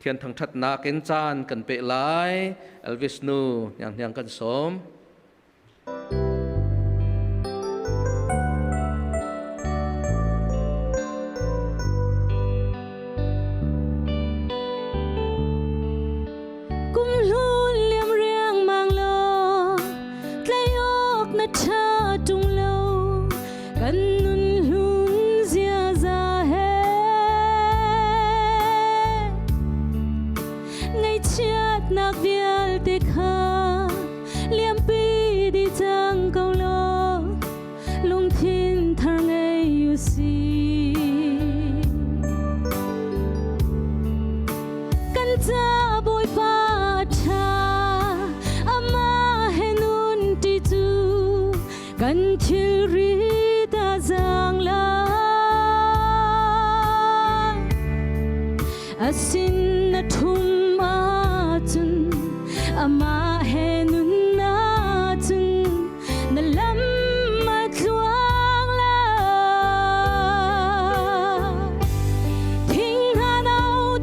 Pathian thangṭhatnak in caan kan peh lai. Elvis nu hnianghniang kan sawm. Kum hlun liam riangmang law tlai awk na ṭha ṭung lo kan nun hlun ziaza he ngaihchiatnak vialte kha liampi dih cang ko law lungthin thar ngei u sih. Kan ca Bawipa ṭha amah he nun ṭi cu kan thilri ta zaang lai. A sin na ṭhum ahcun amah he nun ahcun na lam a tluang lai. Thing hna no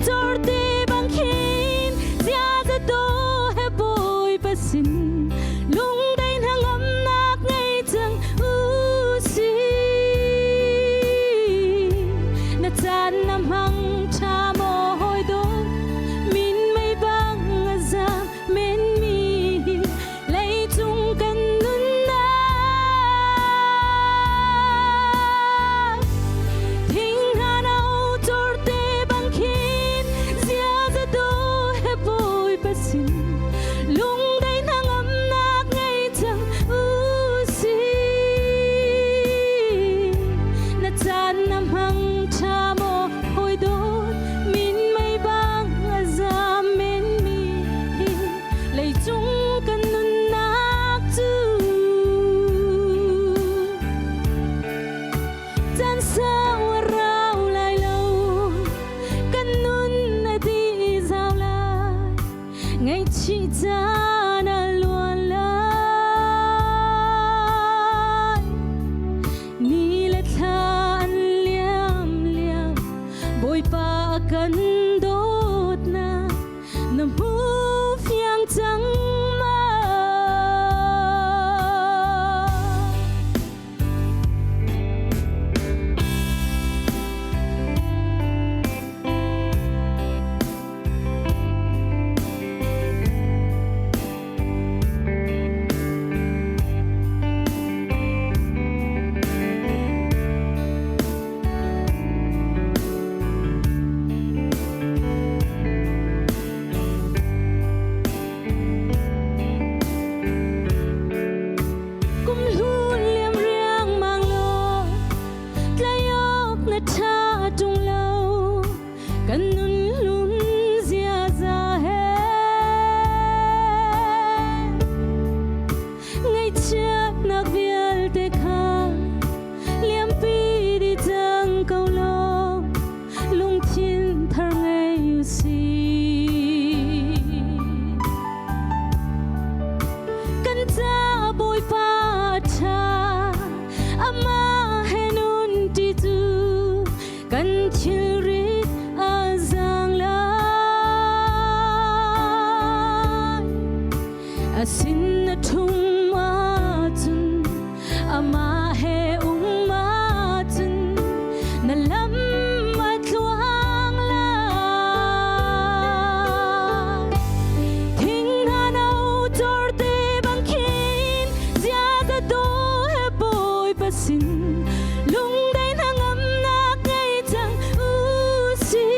cor ti bang khin ziaza tu he Bawipa sin lungdai hnangamnak ngei cang u sih. Na caan na hmang ṭha maw hawi dawt min mei bang a zam men mi leicung kan nunnak thing hna no cor te bang khin ziaza do he Bawipa sin lungdai hnangamnak ngei cang u sih. Na caan na hmang ṭha maw hawi dawt min mei bang a zam men mi hi leicung kan nunnak cu caan sau a rau lai lo kan nun a dih zau lai ngaihchih caan a luan lai ni le thla an liam liam Bawipa a kan dawtnak na hmu fiang cang ma? Kum hlun liam riangmang law tlai awk na ṭha ṭung lo kan nun lun ziaza he ngaihchiatnak vialte kha liampi dih cang ko law lungthin thar ngei u sih. Kan ca Bawipa ṭha amah he nun ṭi cu kan thilrit a zaang lai. A sin na ṭhum ahcun amah he um ahcun na lam a tluang lai. Thing hna no cor te bang khin ziaza do he Bawipa sin lungdai hnangamnak ngei cang u sih.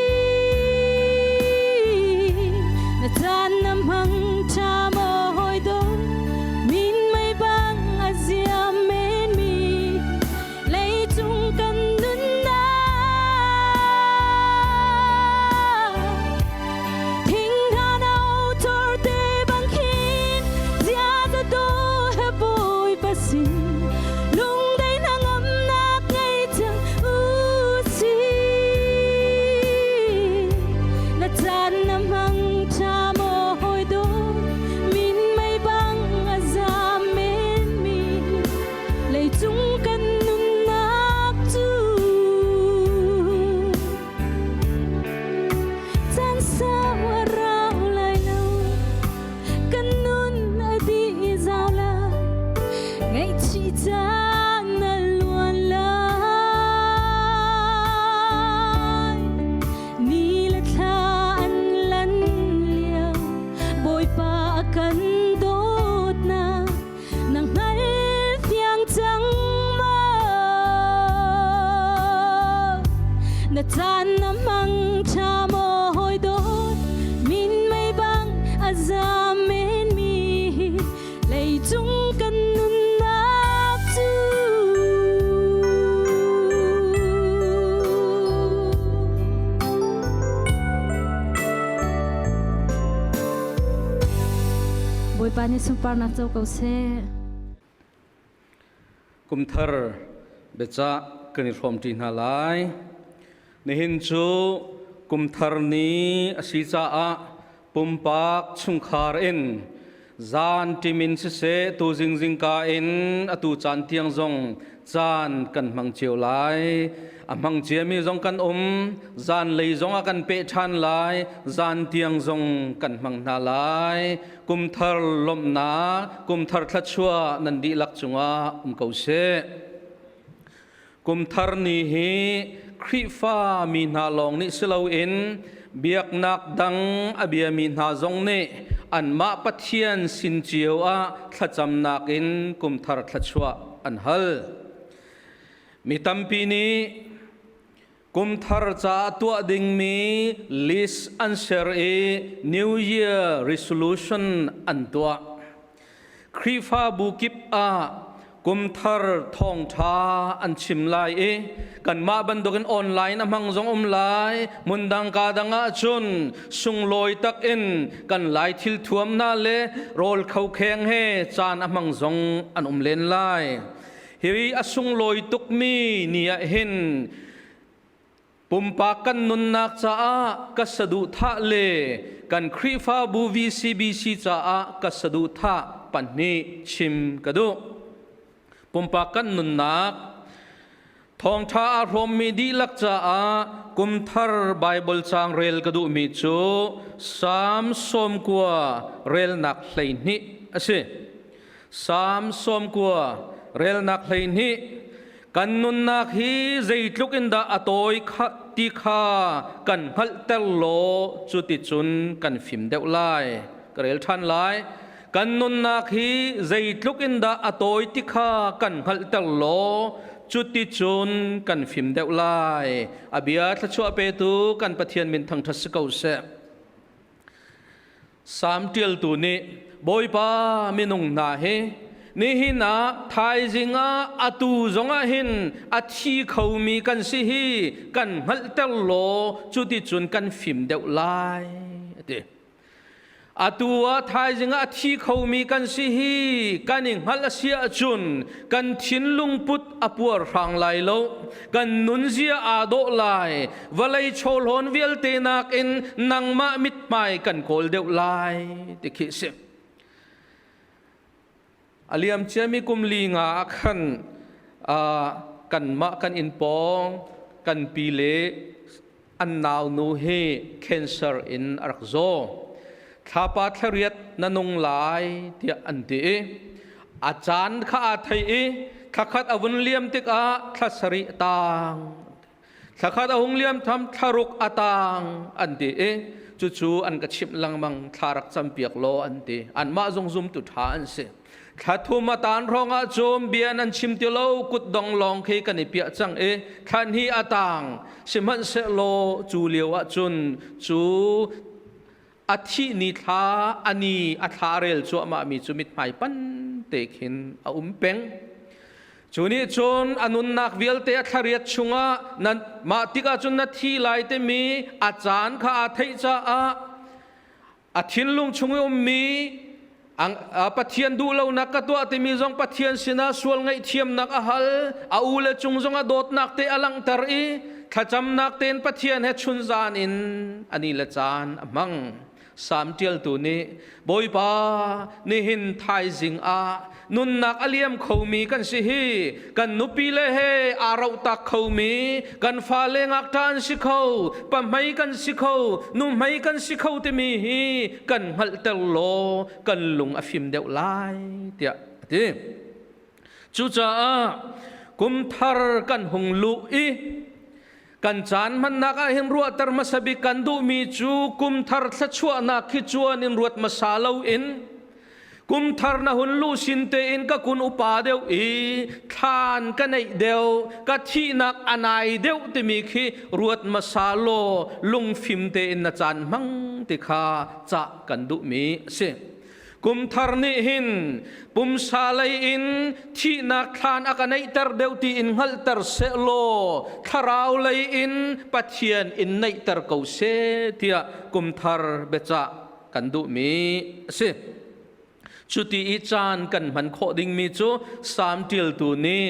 Na caan na hmang ṭha maw hawi dawt? Bawipa nih sunparnak co ko seh. Kumthar biacah kan i hrawmṭi hna lai. Nihin cu kumthar ni a si caah pumpak chungkhar in zan ṭim in siseh tu zingzingka in atu caan tiang zong caan kan hmang cio lai. A hmang ciami zong kan um, zanlei zong ah kan peh ṭhan lai, zan tiang zong kan hmang hna lai. Kumthar lawmhnak, kumthar thluachuah nan dihlak cungah um ko seh. Kumthar ni hi Khrihfa mi hna lawng nih si loin biaknak dang a biami hna zong nih anmah Pathian sin cio ah thlacamnak in kumthar thluachuah an hal. Mi tampi nih kumthar caah tuah dingmi list an ser i New Year resolution an tuah. Khrihfabu kip ah kumthar thawngṭha an chim lai i kanmah bantukin online a hmang zong um lai hmundang ka dang ah cun sunglawi tak in kan lai thil thuam hna le rawl kho kheng he caan a hmang zong an um len lai. Hi a sunglawi tukmi ni ah hin Pumpak kan nunnak caah ka saduhthah le kan Khrihfabu VCBC caah ka saduhthah pahnih chim ka duh. Pumpak kan nunnak thawngṭha aa hrawmmi dihlak caah kumthar Baibal caang rel ka duhmi cu Salm 90 relnak 12 a si. Salm 90 relnak 12. Kan nunnak hi zeitluk in dah a tawi ti kha kan hngalhter law cuticun kan fim deuh lai. Ka rel ṭhan lai. Kan nunnak hi zeitluk in dah a tawi ti kha kan hngalhter law cuticun kan fim deuh lai. A bia thluachuah petu kan Pathian min thangṭhat si ko seh. Salm ṭialtu nih Bawipa minung hna hi nihin ah thaizing ah atu zongah hin a thi khomi kan si hi kan hngalhter law cuticun kan fim deuh lai a ti. Atu ah thaizing ah a thi khomi kan si hi kan i hngalh a si ahcun kan thinlung put a puarhrang lai lo, kan nunzia aa dawh lai, vawlei chawhlawn vialte nakin nangmah mithmai kan kawl deuh lai ti khi si. A liam ciami kum li nga ah khan kanmah kan inn pawng kan pi le an nau nu hi cancer in a rak zaw. Thlapa thlariat na nung lai tiah an ti i a caan kha aa thei i thlakhat a vun liam tikah thla sarih tang Thlakhat a hung liam tham thlaruk a tang an ti i cucu an ka chimh lengmang thla rak campiak law an ti. Anmah zong zumtu ṭha an si. Thla thum a tan hrawng ah cun bia nan chim ti lo kutdong lawng khi kan i piah cang i thlan hi a tang sihmanhsehlaw cu lio ah cun cu a thih ni thla a ni a thla rel cuahmah mi cu mithmai pan te khin a um peng. Cu nih cun a nunnak vialte a thlariat chungah nan mah tikah cun na thi lai timi a caan kha aa theih caah a thinlung chung i ummi Pathian duhlonak ka tuah timi zong Pathian sinah sual ngaihthiamnak a hal, a u le cung zong a dawtnak te a langhter i thlacamnak tein Pathian he chunzan in ani le caan a hmang. Salm ṭialtu nih Bawipa nihin thaizing ah nunnak a liam khomi kan si hi kan nupi le he aa rohtak khomi kan fale ngakṭa an si kho pahmei kan si kho nuhmei kan si kho timi hi kan hngalhter law kan lung a fim deuh lai tiah a ti. Cucaah kumthar kan hung luh i kan caan hmannak ah hin ruahter hmasa bik kan duhmi cu kumthar thluachuahnak khi cuan in ruat hmasa loin kumthar na hun lu sin tein ka kun upa deuh i thlan ka neih deuh ka thihnak a nai deuh timi khi ruat hmasa law lungfim tein na caan hmang ti kha cah kan duhmi a si. Kumthar nih hin pumsa lei in thihnak thlan a ka neihter deuh tiin hngalhter sehlaw thlarau lei in Pathian in neihter ko seh tiah kumthar biacah kan duhmi a si. Cuti i caan kan hman khawh dingmi cu Salm ṭialtu nih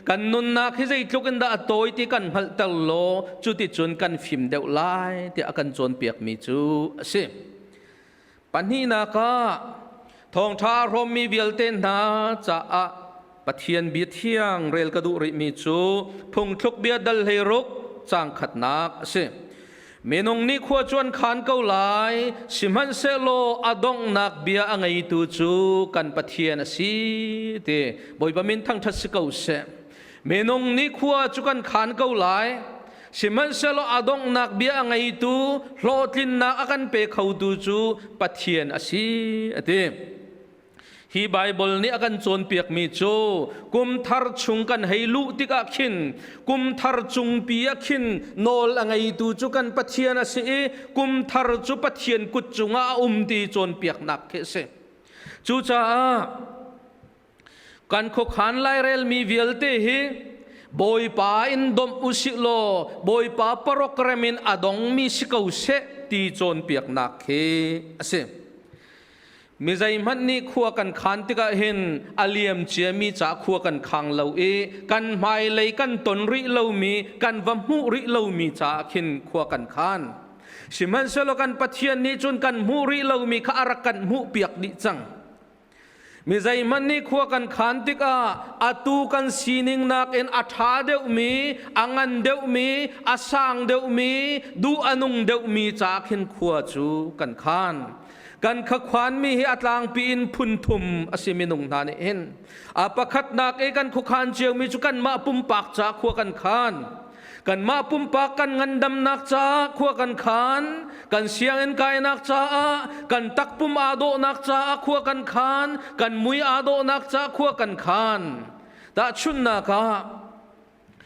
kan nunnak hi zeitluk in dah a tawi ti kan hngalhter law cuticun kan fim deuh lai tiah a kan cawnpiakmi cu a si. Pahnihnak ah thawngṭha a hrawmmi vialte hna caah Pathian bia thiang rel ka duh rihmi cu phungthluk bia dal 16 caang khatnak a si. Minung nih khua cu an khaan ko lai, sihmanhsehlaw a donghnak bia a ngeitu cu kan Pathian a si ti Bawipa min thangṭhat si ko seh. Minung nih khua cu kan khaan ko lai, sihmanhsehlaw a donghnak bia a ngeitu hlawhtlinnak a kan pe khotu cu Pathian a si a ti. Hi Baibal nih a kan cawnpiakmi cu kum thar chung kan hei luh tikah khin kum thar cungpi ah khin nawl a ngeitu cu kan Pathian a si i kum thar cu Pathian kut cungah a um ti cawnpiaknak khi a si. Cucaah kan khuakhan lairelmi vialte hi Bawipa in domh usih law Bawipa program in a dongmi si ko seh ti cawnpiaknak khi a si. Mi zeihmanh nih khua kan khaan tikah hin a liam ciami ca khua kan khang lo i kan hmailei kan ton rih lomi, kan va hmuh rih lomi caah khin khua kan khaan. Sihmanhsehlaw kan Pathian nih cun kan hmuh rih lomi kha a rak kan hmuhpiak dih cang. Mi zeihmanh nih khua kan khaan tikah atu kan sining nakin a ṭha deuhmi, a ngan deuhmi, a sang deuhmi, duh a nung deuhmi ca khin khua cu kan khaan. Kan khakhuanmi hi a tlangpi in phun thum a si minung hna nih hin. A pakhatnak i kan khuakhan ciomi cu kanmah pumpak ca khua kan khan. Kanmah pumpak kan ngandamnak caah khua kan khan. Kan sianginn kainak caah, kan takpum aa dawhnak caah khua kan khan. Kan mui aa dawhnak caah khua kan khan. Tahchunhnak ah,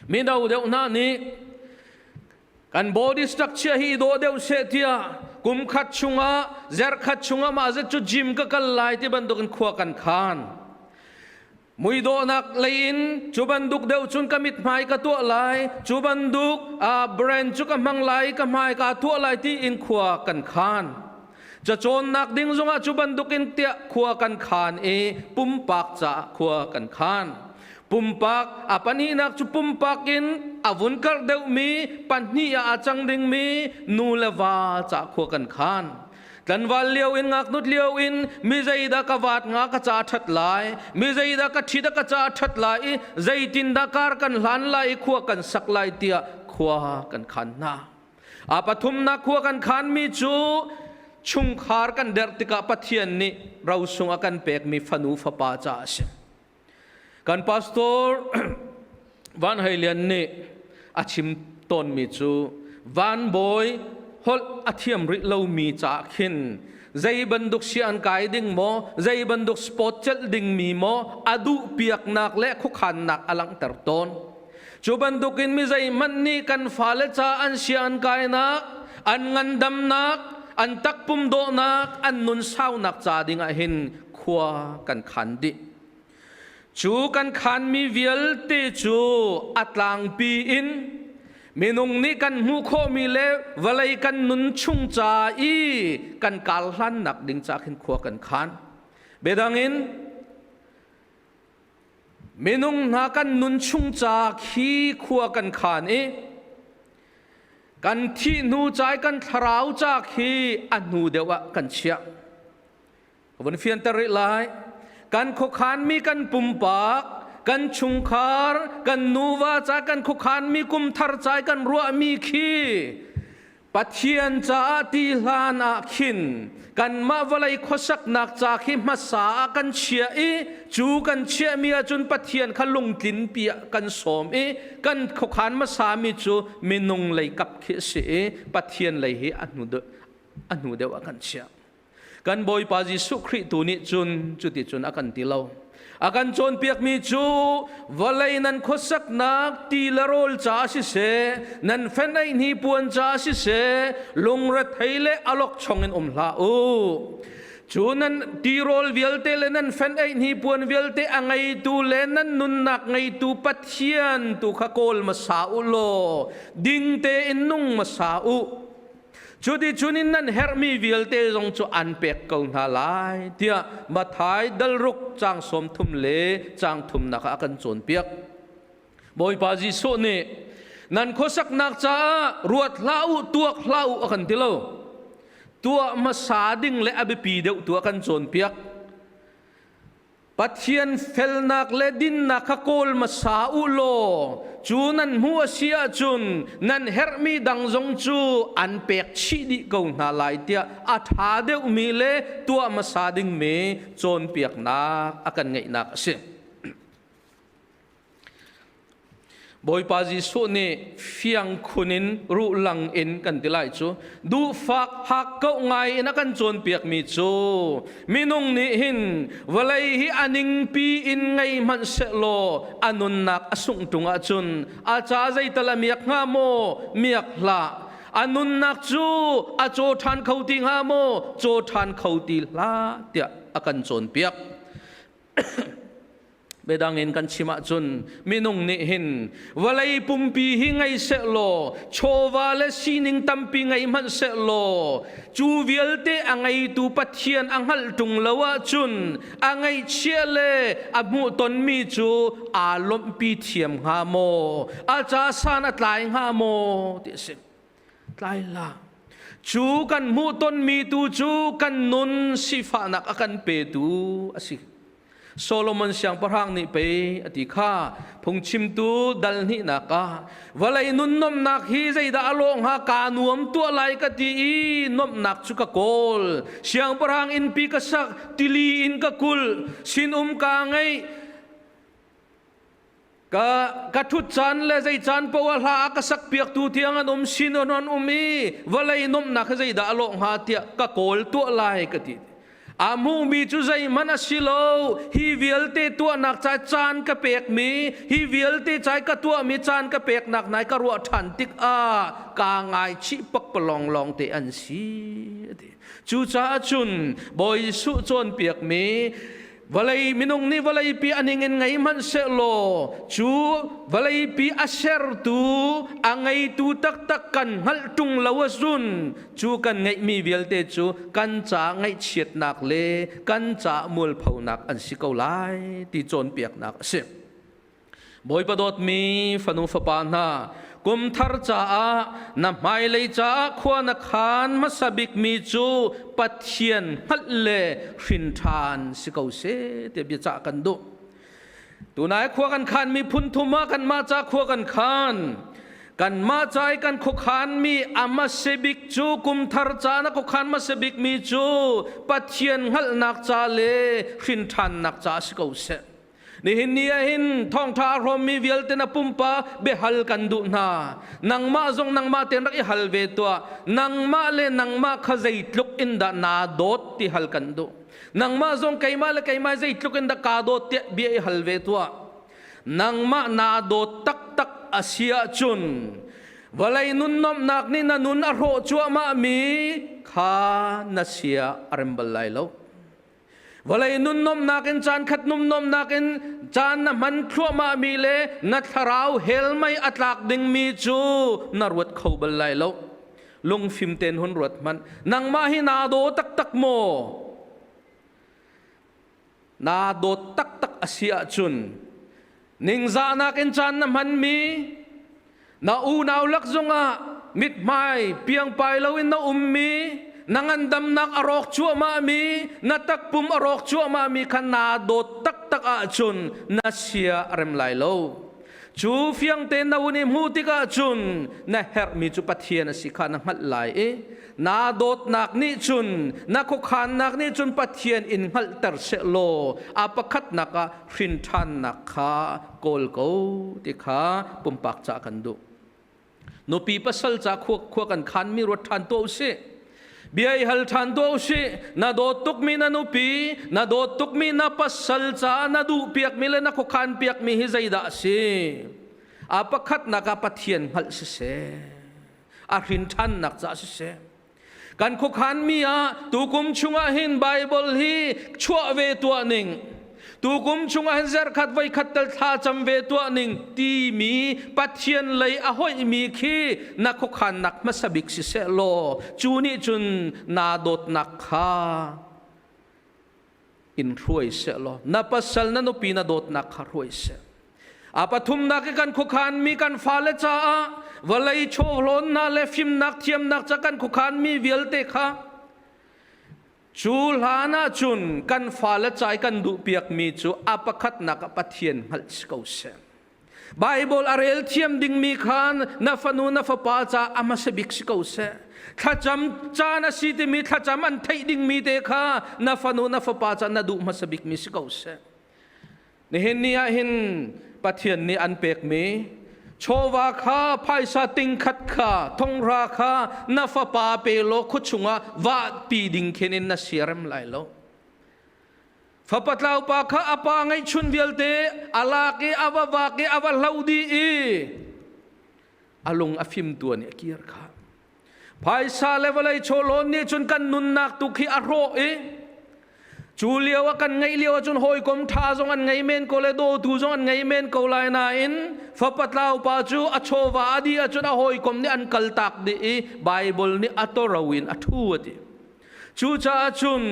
mino deuh hna nih Kan body structure hi i dawh deuh seh tiah kum khat chungah zerh khat chungah mah zet cu gym ka kal lai ti bantukin khua kan khan. Muidawhnak lei in cu bantuk deuh cun ka mithmai ka tuah lai, cu bantuk brand cu ka hmang lai, ka hmai ka tuah lai tiin khua kan khan. Cacawnnak ding zongah cu bantukin tiah khua kan khan i pumpak caah khua kan khan. Pumpak a pahnihnak cu pumpak in a vun karh deuhmi pahnih ah a cang dingmi nu le va caah khua kan khan. Tlanval lio in ngaknut lio in mi zeidah ka vaat nga ka ca ṭhat lai, mi zeidah ka ṭhi dah ka ca ṭhat lai i zeitindah kar kan hlan lai i khua kan sak lai tiah khua kan khan hna. A pathumnak khua kan khanmi cu chungkhar kan derh tikah Pathian nih rosung a kan pekmi fanu fapa caah a si. Kan pastor Van Hei Lian nih a chim tawnmi cu van bawi holh a thiam rih lomi caah khin zei bantuk si an kai ding maw zei bantuk sport celh dingmi maw a duh piaknak le khuakhannak a langhter tawn. Cu bantukin mi zeihmanh nih kan fale ca an sia an kainak, an ngandamnak, an takpum dawhnak, an nun saunak ca dingah hin khua kan khan dih. Cu kan khanmi vialte cu a tlangpi in minung nih kan hmuh khawhmi le vawlei kan nun chung ca i kan kar hlannak ding ca khin khua kan khan. Biadang in Minung hna kan nun chung ca khi khua kan khan i kan thih hnu ca i kan thlarau ca khi a hnu deuh ah kan chiah. Ka vun fianter rih lai. Kan khuakhanmi kan pumpak, kan chungkhar, kan nuva ca kan khuakhanmi kumthar ca i kan ruahmi khi Pathian caah ti hlan ah khin kanmah vawlei khuasaknak ca khi hmasa ah kan chiah i cu kan chiahmi ahcun Pathian kha lungtlin pi ah kan sawm i kan khuakhan hmasami cu minung lei kap khi a si i Pathian lei hi a hnu deuh a hnu deuh ah kan chiah. Kan Bawipa Jesuh Khrih tu nih cun cuticun a kan ti lo. A kan cawnpiakmi cu vawlei nan khuasaknak ti le rawl ca siseh, nan fenh hnipuan ca siseh, lungrethei le alokchong in um hlah u. Cu nan tirawl vialte le nan fenh hnipuan vialte a ngeitu le nan nunnak ngeitu Pathian tu kha kawl hmasa u law ding tein nung hmasa u. Cuticun in nan herhmi vialte zong cu an pek ko hna lai tiah Matthai dalruk caang 30 le caang thumnak ah a kan cawnpiak. Bawipa Jesuh nih nan khuasaknak caah ruat hlah u, tuak hlah u a kan ti lo. Tuah hmasa ding le a biapi deuh tu a kan cawnpiak. Pathian felnak le dinnak kha kawl hmasa u law cu nan hmuh a si ahcun nan herhmi dang zong cu an pek chih dih ko hna lai tiah a ṭha deuhmi le tuah hmasa dingmi cawnpiaknak a kan ngeihnak a si. Bawipa Jesuh nih fiang khun in ruhlang in kan ti lai cu duhfak hakkauh ngai in a kan cawnpiakmi cu minung nih hin vawlei hi a ningpi in ngei hmanh sehlaw a nunnak a sungh ṭung ahcun a ca zeital a miak hnga maw miak hlah a nunnak cu a caw ṭhan kho ti hnga maw caw ṭhan kho ti hlah tiah a kan cawnpiak. Biadang in kan chim ahcun minung nih hin vawlei pumpi hi ngei sehlaw chawva le sining tampi ngei hmanh sehlaw cu vialte a ngeitu Pathian a hngalh ṭung lo ahcun a ngaihchia le a hmuhtonmi cu aa lawmhpi thiam hnga maw a ca san a tlai hnga maw ti a si tlai hlah cu kan hmuhtonmi tu cu kan nun sifahnak a kan petu a si Solomon siangpahrang nih pei a ti kha phungchimtu dal hnihnak ah vawlei nun nuamhnak hi zeidah a lawh hnga kaa nuam tuah lai ka ti i nuamhnak cu ka kawl siangpahrang innpi ka sak tili in ka kulh sinum kaa ngeih ka ka ṭhut caan le zei caan paoh ah hla a ka sak piaktu tiang an um sin an um i vawlei nuamhnak hi zeidah a lawh hnga tiah ka kawl tuah lai ka ti A hmuhmi cu zeihmanh a si lo. Hi vialte tuahnak ca caan ka pekmi, hi vialte ca ka tuahmi caan ka peknak nai ka ruah ṭhan tikah kaa ngaichih pakpalawng lawng te an si. Cucaah cun Bawi Jesuh cawnpiakmi vawlei minung nih vawleipi a ning in ngei hmanh sehlaw cu vawleipi a sertu a ngeitu taktak kan hngalh ṭung lo ahcun cu kan ngeihmi vialte cu kan ca ngaihchiatnak le kan ca mualphonak an si ko lai ti cawnpiaknak a si. Bawipa dawtmi fanu fapa hna, kum thar caah na hmailei caah khua na khaan hmasa bikmi cu Pathian hngalh le hrin ṭhan si ko seh tiah biacah kan duh. Tunai khua kan khanmi phun thum ah kanmah ca khua kan khan. Kanmah ca i kan khuakhanmi a hmasa bik cu kum thar caan a khuakhan hmasa bikmi cu Pathian hngalhnak ca le hrin ṭhannak ca si ko seh. Nihin ni ah hin thawngṭha a hrawmmi vialte na pumpa biahal kan duh hna. Nangmah zong nangmah tein rak i hal ve tuah. Nangmah le nangmah kha zeitluk in dah naa dawt ti hal kan duh. Nangmah zong keimah le keimah zeitluk in dah kaa dawt tiah bia i hal ve tuah. Nangmah naa dawt taktak a si ahcun vawlei nun nuamhnak nih na nun a hrawh cuahmahmi kha na sia a rem bal lai lo. Vawlei nun nuamhnak in caan khat num nuamhnak in caan na hman thluahmahmi le na thlarau hell mei a tlak dingmi cu na ruat kho bal lai lo. Lungfim tein hun ruat hmanh. Nangmah hi naa daw taktak maw? Naa dawt taktak a si ahcun ningzahnak in caan na hmanmi na unau lak zongah mithmai piangpai loin na ummi na ngandamnak a rawk cuahmahmi na takpum a rawk cuahmahmi kha naa dawt taktak ahcun na sia a rem lai lo. Cu fiang tein na hun i hmuh tikah cun na herhmi cu Pathian a si kha na hngalh lai i naa dawtnak nih cun na khuakhannak nih cun Pathian in hngalhter sehlaw a pakhatnak ah hrin ṭhannak kha kawl ko ti kha pumpak ca kan duh. Nupi pasal ca khua kan khanmi ruat ṭhan tuah usih. Bia i hal ṭhan tuah usih. Na dawt tukmi na nupi, na dawt tukmi na pasal caah na duhpiakmi le na khuakhan piakmi hi zeidah a si? A pakhatnak ah Pathian hngalh siseh, a hrin ṭhannak caah siseh, Kan khuakhanmi ah tukum chungah hin Baibal hi chuah ve tuah ning. Tukum chungah hin zarhkhat voikhat tal thla cam ve tuah ning timi Pathian lei a hoihmi khi na khuakhannak hmasa bik siseh law cu nih cun naa dawtnak kha in hruai seh law na pasal na nupi na dawtnak kha hruai seh. A pathumnak i kan khuakhanmi kan fale caah vawlei chawhlawnnak le fimnak thiamnak ca kan khuakhanmi vialte kha cu hlan ah cun kan fale ca i kan duhpiakmi cu a pakhatnak ah Pathian hngalh si ko seh. Baibal a rel thiam dingmi khan na fanu na fapa ca a hmasa bik si ko seh. Thlacam caan a si timi thlacam an theih dingmi te kha na fanu na fapa ca na duh hmasa bikmi si ko seh. Nihin ni ah hin Pathian nih an pekmi chawva kha phaisa tingkhat kha thonghra kha na fapa pe law khuachung ah vahpi ding khin in na siarem lai lo. Fapa tlaupa kha a pa ngeihchun vialte a lak i a va vak i a va hlo dih i a lung a fim tuan i a kir kha. Phaisa le vawlei chawhlawn nih cun kan nunnak tu khi a hrawh i cu lio ah kan ngeih lio ahcun hawikom ṭha zong an ngei men ko le dawtu zong an ngei men ko lai nain fapa tlau pa cu a chawva a dih ahcun a hawikom nih an kaltak dih i Baibal nih a toro in a ṭhu a ti. Cucaah cun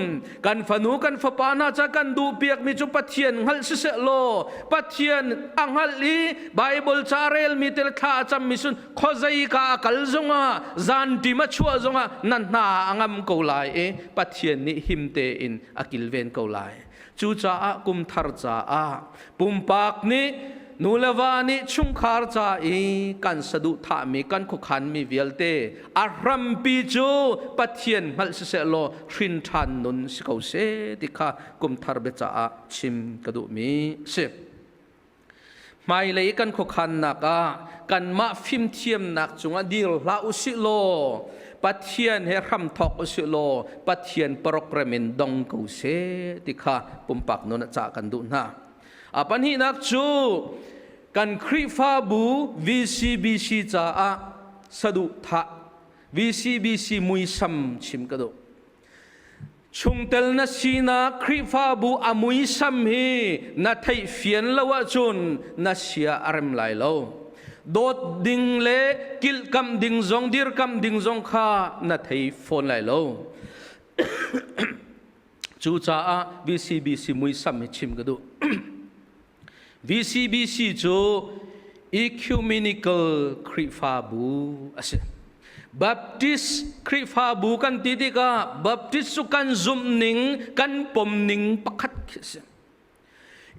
kan fanu kan fapa hna ca kan duhpiakmi cu Pathian hngalh siseh law Pathian a hngalh i Baibal ca relmi te le thla a cammi sun khuazei ka a kal zongah zanṭim a chuah zongah na hna a ngam ko lai i Pathian nih him tein a kilven ko lai. Cucaah kum thar caah pumpak nih nu le va nih chungkhar ca i kan saduhthahmi kan khuakhanmi vialte a hrampi cu Pathian hngalh siseh law hrin ṭhan nun si ko seh ti kha kumthar biacaah chim ka duhmi si. Hmailei kan khuakhannak ah kanmah fimthiamnak cungah dir hlah usih law Pathian he hramthawk usih law Pathian program in dong ko seh ti kha pumpak nun ah cah kan duh hna. A pahnihnak cu kan Khrihfabu VCBC caah saduhthah VCBC muisam chim ka duh. Chungtel na sinak Khrihfabu a muisam hi na theihfian lo ahcun na sia a rem lai lo. Dawt ding le kilhkamh ding zong dirkamh ding zong kha na thei fawn lai lo. Cucaah VCBC muisam hi chim ka duh. VCBC cu Ecumenical Khrihfabu a si. Baptist Khrihfabu kan ti tikah Baptist cu kan zumhning, kan pomning pakhat khi a si.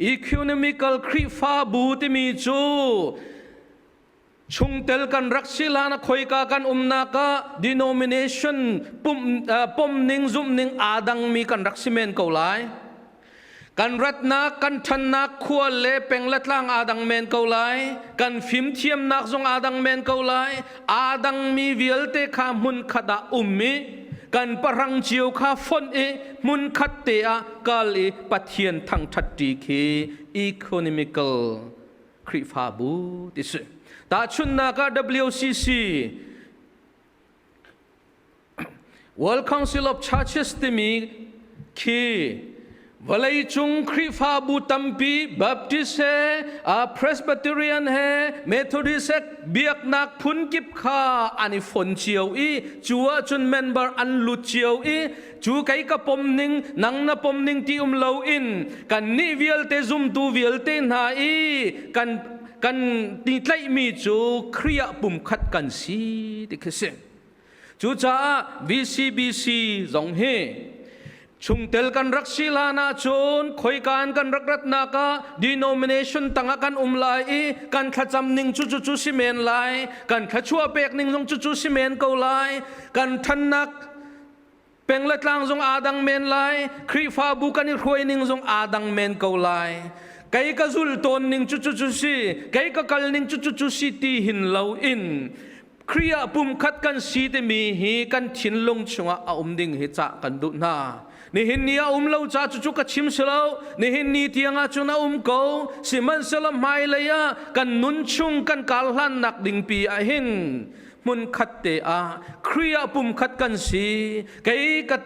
Ecumenical Khrihfabu timi cu chungtel kan rak si hlan ah khoika kan umnak ah denomination pomning zumhning aa dangmi kan rak si men ko lai. Kan ratnak, kan ṭhannak khua le peng le tlang aa dang men ko lai. Kan fimthiamnak zong aa dang men ko lai. Aa dangmi vialte kha hmun khat ah um i kan pahrang cio kha fonh i hmun khat te ah kal i Pathian thangṭhat ṭi khi economical Khrihfabu ti si. Tahchunhnak ah WCC World Council of Churches timi khi vawleicung Khrihfabu tampi Baptist he Presbyterian he Methodist he biaknak phunkip kha an i fon cio i cu ahcun member an lut cio i cu kei ka pom ning nang na pom ning ti um loin kannih vialte zumtu vialte hna i kan kan ti tlaihmi cu Khrih ah pumkhat kan si ti khi si. Cucaah VCBC zong hi chungtel kan rak si hlan ahcun khoika in kan rak ratnak ah denomination tangah kan um lai i kan thlacam ning cu cu cu si men lai, kan thluachuah pek ning zong cu cu si men ko lai, kan ṭhannak peng le tlang zong aa dang men lai, Khrihfabu kan i hruai ning zong aa dang men ko lai. Kei ka zul tawn ning cu cu cu si, kei ka kal ning cu cu cu si ti hin lo in Khrih ah pumkhat kan si timi hi kan thinlung chungah a um ding hi cah kan duh hna. Nihin ni a um lo ca cucu ka chim si lo. Nihin ni tiang ah cun a um ko. Sihmanhsehlaw hmailei ah kan nun chung kan kar hlannak ding pi ah hin Hmunkhat te ah Khrih ah pumkhat kan si. Kei ka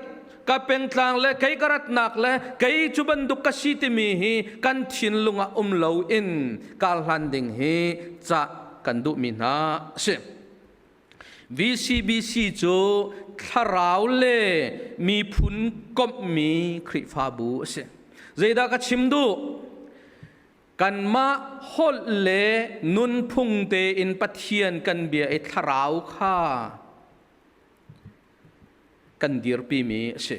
ka pengtlang le kei ka ratnak le kei cu bantuk ka si timi hi kan thinlung ah um lo in karhlan ding hi cah kan duhmi hna a si. VCBC cu thlarau le miphun komhmi Khrihfabu a si. Zeidah ka chim duh? Kanmah holh le nunphung tein Pathian kan bia i thlarau kha kan dirpimi a si.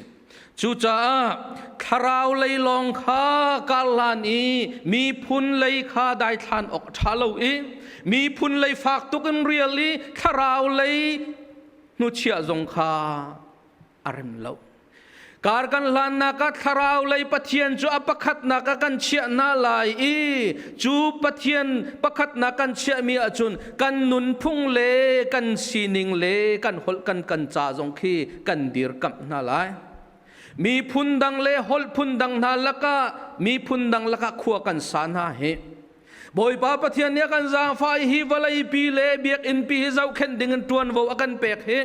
Cucaah thlarau lei lawng kha karhlan i miphun lei kha daithlan awk a ṭha lo i miphun lei fak tuk in rial i thlarau lei hnuchiah zong kha a rem lo. Kar kan hlannak ah thlarau lei Pathian cu a pakhatnak ah kan chiah hna lai i cu Pathian pakhatnak kan chiahmi ahcun kan nunphung le kan sining le kan holh kan kan ca zong khi kan dirkamh hna lai. Miphun dang le holh phun dang hna lakah miphun dang lakah khua kan sa hna hi Bawipa Pathian nih a kan zaangfah i hi vawleipi le biakinnpi hi zohkhenh ding in ṭuanvo a kan pek hi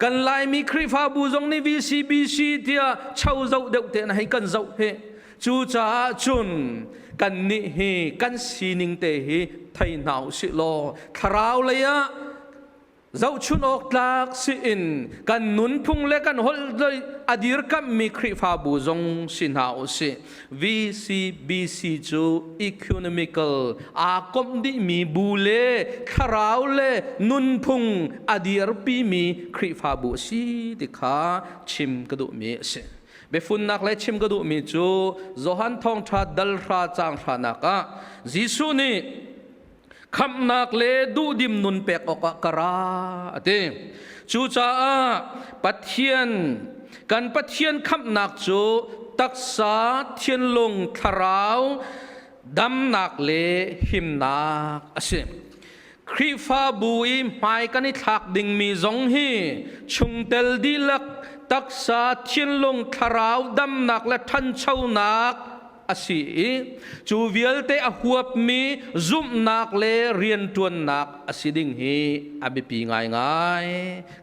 kan Laimi Khrihfabu zong nih VCBC tiah cho zoh deuh te na hei kan zoh hi. Cucaah cun kannih hi kan sining te hi thei hna usih law thlarau lei ah zohchun awk tlak si in kan nunphung le kan holh a dirkamhmi Khrihfabu zong si hna usih. VCBC cu economical aa komh dihmi bu le thlarau le nunphung a dirpimi Khrihfabu a si ti kha chim ka duhmi a si. Biafunnak le chim ka duhmi cu Johan Thawngṭha dal hra caang hranak ah Jesuh nih khamhnak le duhdim nun pek awkah ka ra a ti. Cucaah Pathian kan Pathian khamhnak cu taksa, thinlung, thlarau damnak le himnak a si. Khrihfabu i hmai kan i thlak dingmi zong hi chungtel dihlak taksa, thinlung, thlarau damnak le ṭhanchonak a si i cu vialte a huapmi zumhnak le rianṭuannak a si ding hi a biapi ngaingai.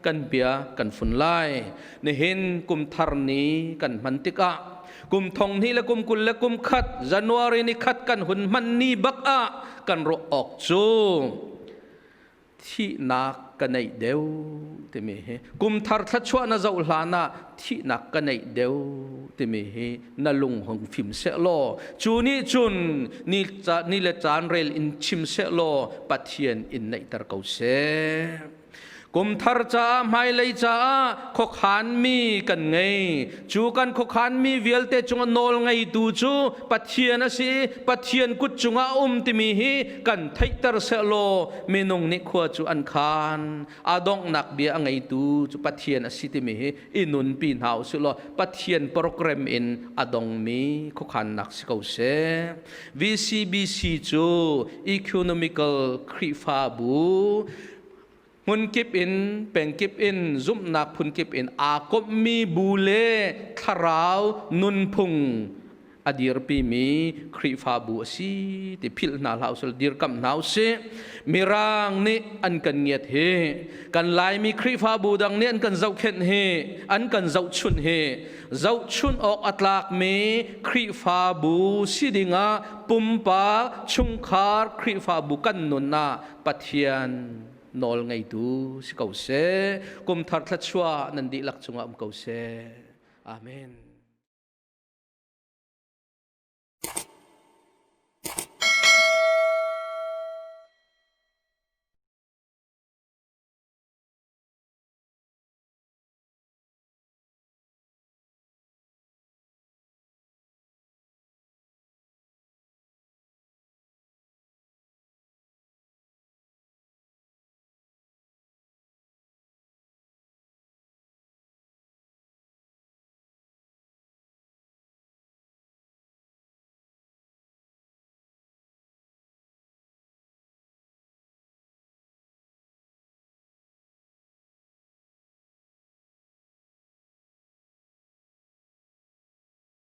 Kan bia kan fun lai. Nihin kum thar ni kan hman tikah kum thong hnih le kum 21 January ni khat kan hun hman ni bak ah kan ruah awk cu thihnak ka neih deuh timi hi kum thar thluachuah na zoh hlan ah thihnak ka neih deuh timi hi na lung hong fim seh law cu nih cun ni, ni le caan rel in chim seh law Pathian in neihter ko seh. Kumthar caah hmailei caah khuakhanmi kan ngei. Cu kan khuakhanmi vialte cungah nawl ngeitu cu Pathian a si i Pathian kut cungah a um timi hi kan theihter sehlaw minung nih khua cu an khan. A donghnak bia a ngeitu cu Pathian a si timi hi i nunpi hna u sih law Pathian program in a dongmi khuakhannak si ko seh. VCBC cu Economical Khrihfabu hmunkip in pengkip in zumhnak phunkip in aa komhmi bu le thlarau nunphung a dirpimi Khrihfabu a si ti philh hna hlah usih dirkamh hna usih. Mirang nih an kan ngiat hi, kan Laimi Khrihfabu dang nih an kan zohkhenh hi, an kan zohchunh hi, zohchunh awk a tlakmi Khrihfabu si dingah pumpak chungkhar Khrihfabu kan nun ah Pathian nawl ngeitu si ko seh. Kum thar thluachuah nan dihlak cungah um ko seh. Amen.